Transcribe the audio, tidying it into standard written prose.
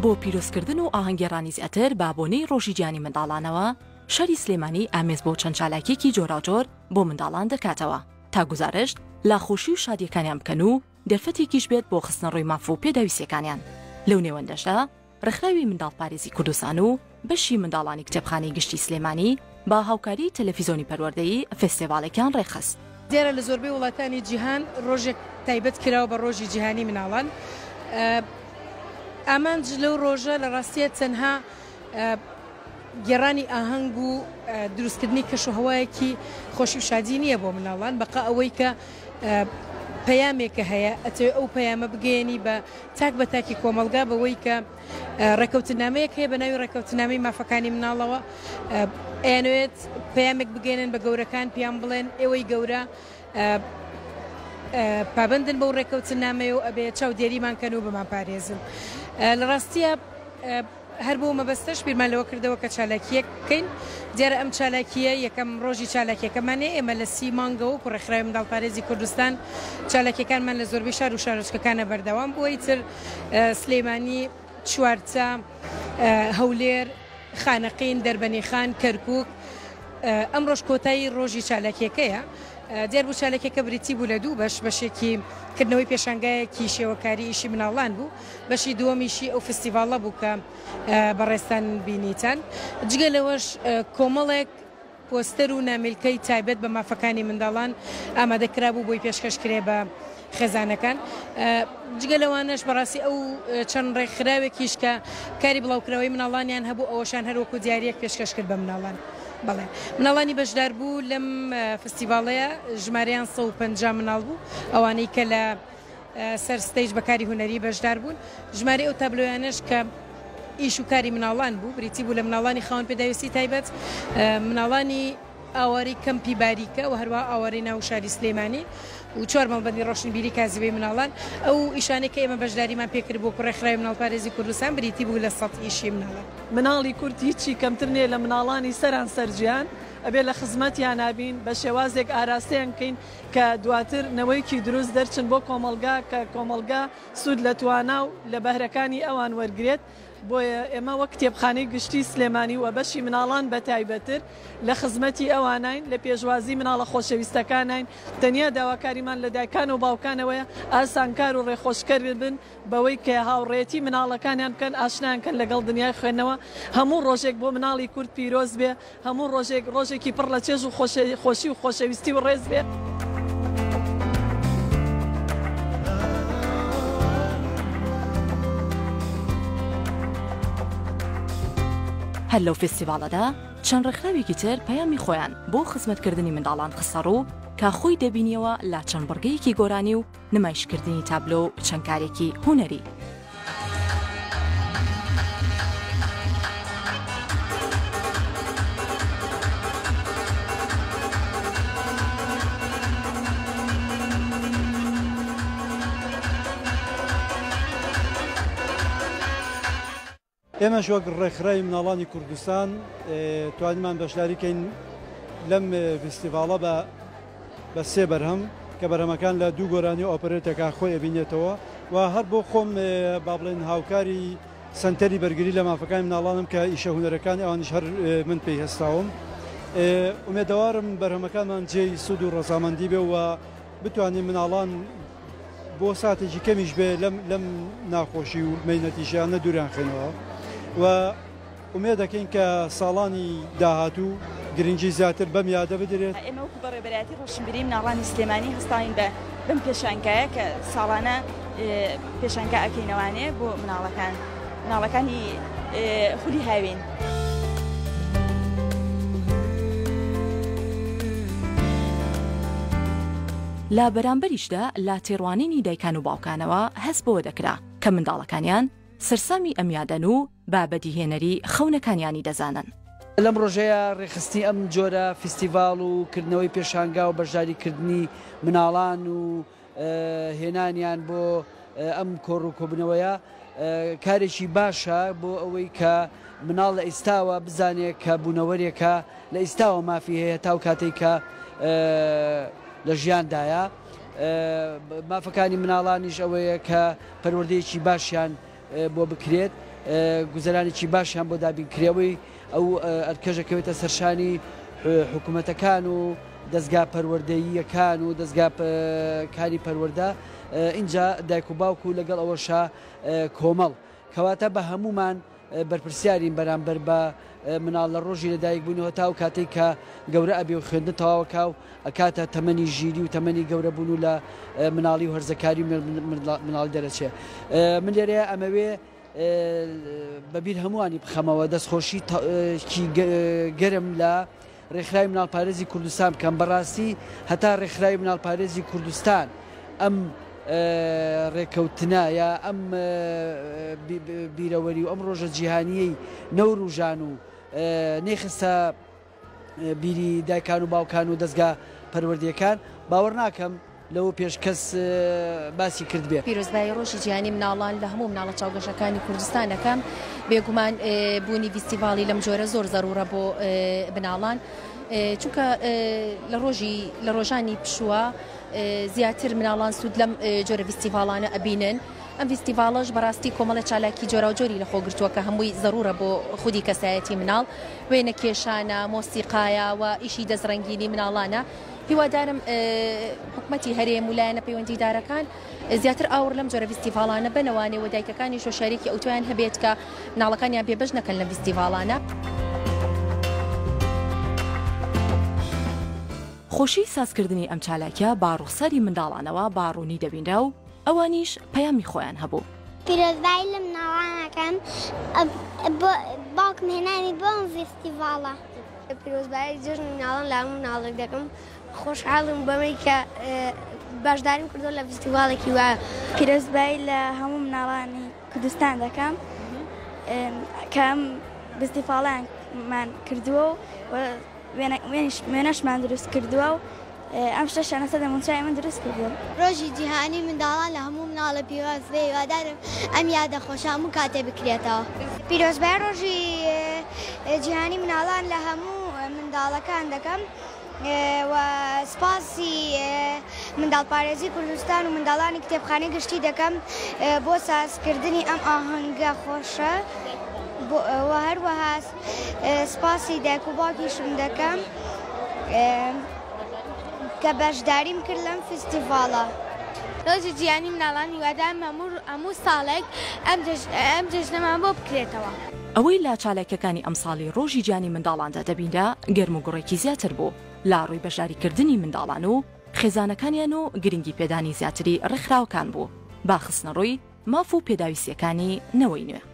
بۆ پیرۆزکردن و ئاهەنگگێڕانی زیاتر بە بۆنەی ڕۆژی جیهانی منداڵانەوە، شاری سلێمانی ئامێز بۆ چەند چالاکییەکی جۆراوجۆر بۆ منداڵان دەکاتەوە تا گوزارشت لە خۆشی و شادییەکانیان بکەن و دەرفەتێکیش بێت بۆ خستنەڕووی ماف و پێداویستییەکانیان. لەو نێوەندەشدا ڕێکخراوی منداڵپارێزی کوردستان و بەشی منداڵانی کتێبخانەی گشتی سلێمانی بە هاوکاری تەلەفیزۆنی پەروەردەیی فێستێڤاڵێکیان ڕێکخست. دیارە لە زۆربەی وڵاتانی جیهان ڕۆژێک تایبەت کراوە بە ڕۆژی جیهانی مناڵان. ئامانج لەو ڕۆژە لە ڕاستیە تەنها گێڕانی ئاهەنگ و دروستکردنی کەش و هەوایەکی خۆشی و شادی نییە بۆ مناڵان، بەقە ئەوەی کە پەیامێکە هەیە ئەتەوێ ئەو پەیامە بگەیەنی بە تاک بە تاکی کۆمەڵگا بەوەی کە ڕێکەوتنامەیەک هەیە بە ناوی ڕێکەوتنامەی مافەکانی مناڵەوە ئەیانەوێت پەیامێک بگەێنن بە گەورەکان پیان بڵێن ئێوەی گەورە پابندن بەو ڕێکەوتنامەیە و ئەبێ چاودێریمان کەن و بمان پارێزن لە ڕاستیە هەر بەو مەبەستەش بیرمان لەوە کردەوە کە چالاکییەک بکەین، دیارە ئەم چالاکییە یەکەم ڕۆژی چالاکییەکەمانە، ئێمە لە سی مانگەوە وەکو ڕێکخراوی منداڵپارێزی کوردستان چالاکییەکانمان لە زۆربەی شار و شارۆچکەکانە بەردەوام بووە، ئیتر سلێمانی، چوارچا، هەولێر، خانەقین، دەربەنیخان، کەرکوک، ئەمڕۆش کۆتایی ڕۆژی چالاکییەکەیە. دیار بوو چالاکییەکە بریتی بوو لە دوو بەش، بەشێکی کردنەوەی پێشانگایەکی شێوەکاری ئیشی مناڵان بوو، بەشی دووەمیشی ئەو فستیڤاڵە بوو کە بەڕێزتان بینیتان. جگە لەوەش کۆمەڵێک پۆستەر و نامیلکەی تایبەت بە مافەکانی منداڵان ئامادە کرابوو بۆی پێشکەش کرێ بە خێزانەکان. جگە لەوانەش بەڕاستی ئەو چەند ڕێکخراوێکیش کە کاری بڵاوکراوەی مناڵانیان هەبوو ئەوەشان هەر وەکو دیارییەک پێشکەش کرد بە مناڵان. بەڵێ مناڵانی بەشداربوو لەم فستیڤاڵەیە ژمارەیان 150 مناڵ بوو ئەوانەی کە لە سەر ستەیج بە کاری هونەری بەشدار بوون، ژمارەی ئەو تابلۆیانەش کە ئیش و کاری مناڵان بوو بریتی بوو لە مناڵانی خاوەن پێداویستی تایبەت، مناڵانی ئاوارەی کەمپی باریکە و هەروەها ئاوارەی ناو شاری سلێمانی و چوار مەڵبەندی ڕۆشنبیری کازیوەی مناڵان. ئەو ئیشانەی کە ئێمە بەشداریمان پێکرد وەکو ڕێکخراوی مناڵپارێزی کوردستان بریتی بوو لە سەد ئیشی مناڵان. مناڵی کورد هیچی کەمتر نییە لە مناڵانی سەرانسەر جیهان، ئەبێ لە خزمەتیانا بین، بە شێوازێک ئاراستەیان بکەین کە دواتر نەوەیەکی دروست دەرچن بۆ کۆمەڵگا کە کۆمەڵگا سوود لە توانا و لە بەهرەکانی ئەوان وەرگرێت، بۆیە ئێمە وەک کتێبخانەی گشتی سلێمانی و بەشی مناڵان بە تایبەتر لە خزمەتی ئەواناین، لە پێشوازی مناڵە خۆشەویستەکاناین، تەنیا داواکاریمان لە دایکان و باوکانەوەیە ئاسانکار و ڕێخۆشکەر بن بەوەی کە هاوڕێیەتی مناڵەکانیان بکەن، ئاشنایان کەن لەگەڵ دنیای خوێندنەوە، هەموو ڕۆژێک بۆ مناڵی کورد پیرۆز بێ. هەموو ڕۆژێک ڕۆژێکی پڕ لە چێژ و خۆشی و خۆشەویستی و ڕێز بێ. هەر لەو فێستیڤاڵەدا چەند ڕێکخراوێکی تر پەیامی خۆیان بۆ خزمەتکردنی منداڵان خستەڕوو کە خۆی دەبینیەوە لە چەند بڕگەیەکی گۆرانی و نمایشکردنی تابلۆ و چەند کارێکی هونەری. ئێمەش وەک ڕێکخراوی مناڵانی کوردستان توانیمان بەشداری کەین لەم فیستیڤاڵە بە بە سێ بەرهەم کە بەرهەمەکان لە دوو گۆرانی و ئۆپەرێتێکا خۆی ئەبینێتەوە و هەر بۆ خۆم با بڵێن هاوکاری سەنتەری بەرگری لە مافەکانی مناڵانم کە ئیشە هونەرەکانی ئەوانیش هەر من پێی هەستاوم ئومێدەوارم بەرهەمەکانمان جێی سوود و ڕەزامەندی بێ و بتوانین مناڵان بۆ ساتێکی کەمیش بێ لەم لەم ناخۆشی و مەینەتی ژیانە دووریان خەینەوە و ئومێد دەکەین کە ساڵانی داهاتوو گرنگی زیاتر بەم یادە بدرێت. ئێمە وەکو بەڕێوەبەرایەتی ڕۆشنبیری مناڵانی سلێمانی هەستاوین بە بەم پێشانگایە کە ساڵانە پێشانگا ئەکەینەوانێ بۆ مناڵەکان مناڵەکانی خولی هاوین. لە بەرامبەریشدا لە تێڕوانینی دایکان و باوکانەوە هەست بەوە دەکرا کە منداڵەکانیان سەرسامی ئەم یادەن و بە بەدیهێنەری خەونەکانیانی دەزانن. لەم ڕۆژەیا ڕێکخستنی ئەم جۆرە فیستیڤاڵ و کردنەوەی پێشانگا و بەشداریکردنی مناڵان و هێنانیان بۆ ئەم کۆڕ و کۆبوونەوەیە کارێکی باشە بۆ ئەوەی کە مناڵ لە ئیستاوە بزانێ کە بوونەوەرێکە لە ئیستاوە مافی هەیە تاو کاتێک کە لە ژیاندایە مافەکانی مناڵانیش ئەوەیە کە پەروەردەیەکی باشیان بۆ بکرێت. گوزەرانێکی باشیان بۆ دابین کرێ ئەوەی ئەو ئەرکەش ئەکەوێتە سەرشانی حکوومەتەکان و دەزگا پەروەردەییەکان و دەزگا کانی پەروەردە ئینجا دایک و باوک و لەگەڵ ئەوەشا کۆمەڵ کەواتە بە هەموومان بەرپرسیارین بەرامبەر بە مناڵ لە ڕۆژی لەدایک بوونەوە تا ئەو کاتەی کە گەورە ئەبێ و خوێندن تەواوەکا و ئەکاتە تەمەنی ژیری و تەمەنی گەورە بوون و لە مناڵی و هەرزەکاری و مناڵی دەرەچێ من لێرەیە ئەمەوێ بە بیر هەمووانی بخەمەوە دەستخۆشی گەرم لە ڕێکخراوی مناڵپارێزی کوردستان بکەم، بەڕاستی هەتا ڕێکخراوی مناڵپارێزی کوردستان ئەم ڕێکەوتنە یا ئەم بیرەوەری و ئەم ڕۆژە جیهانیەی نەوروژان و نەیخستە بیری دایکان و باوکان و دەزگا پەروەردەیەکان باوەڕ ناکەم لەوە پێش کەس باسی کردبێ. پیرۆزبایی ڕۆژی جیهانی مناڵان لە هەموو مناڵە چاوگەشەکانی کوردستان ئەکەم، بێگومان بوونی ڤیستیڤاڵی لەم جۆرە زۆر زەروورە بۆ مناڵان چونکە لە ڕۆژی لە ڕۆژانی پشووە زیاتر مناڵان سوود لەم جۆرە ڤیستیڤاڵانە ئەبینن. ئەم ڤیستیڤاڵەش بەڕاستی کۆمەڵێ چالاکی جۆراوجۆری لەخۆ گرتووە کە هەمووی زەروورە بۆ خودی کەسایەتی مناڵ، وێنەکێشانە، مۆسیقایە و ئیشی دەستڕەنگینی مناڵانە. هیوادارم حکومەتی هەرێم و لایەنە پەیوەندیدارەکان زیاتر ئاوڕ لەم جۆرە ڤیستیڤاڵانە بەنەوانێ و دایکەکانیش هۆشیاریەکی ئەوتۆیان هەبێت کە مناڵەکانیان بێبەش نەکەن لەم ڤیستیڤاڵانە. خۆشی سازکردنی ئەم چالاکیە بە ڕوخساری منداڵانەوە بە ڕوونی دەبینرا و ئەوانیش پەیامی خۆیان هەبوو. پیرۆزبایی لە مناڵان ئەکەم باوکم هێنامی بۆ ئەم ڤیستیڤاڵە. پیرۆزبایی جەژنی مناڵان لە هەموو مناڵێک دەکەم، خۆشحاڵم بەمەی کە بەشداریم کردووە لە فیستیڤاڵێکی وا. پیرۆزبایی لە هەموو مناڵانی کوردستان دەکەم کە ئەم فیستیڤاڵەیانمان کردووە و وێنەشمان دروست کردووە و ئەم شتەشیان لەسەر دەموچاوی من دروست کردووە. ڕۆژی جیهانی منداڵان لە هەموو مناڵە پیرۆز بێ، هیوادارم ئەم یادە خۆشە هەموو کاتێ بکرێتەوە. پیرۆزبایی ڕۆژی جیهانی مناڵان لە هەموو منداڵەکان دەکەم و سپاسی منداڵپارێزی کوردستان و منداڵانی کتێبخانەی گشتی دەکەم بۆ سازکردنی ئەم ئاهەنگە خۆشە و هەروەها سپاسی دایک و باوکیشم دەکەم کە بەشداریم کرد لەم فیستیڤاڵە. ڕۆژی جیهانی مناڵان هیوادارم هەموو ساڵێک ئەم جەژنەمان بۆ بکرێتەوە. ئەوەی لە چالاکیەکانی ئەمساڵی ڕۆژی جیهانی منداڵاندا دەبینرا گەرموگوڕێکی زیاتر بوو لە ڕووی بەشداریکردنی منداڵان و خێزانەکانیان و گرنگی پێدانی زیاتری ڕێکخراوەکان بوو بە خستنەڕووی ماف و پێداویستیەکانی نەوەی نوێ.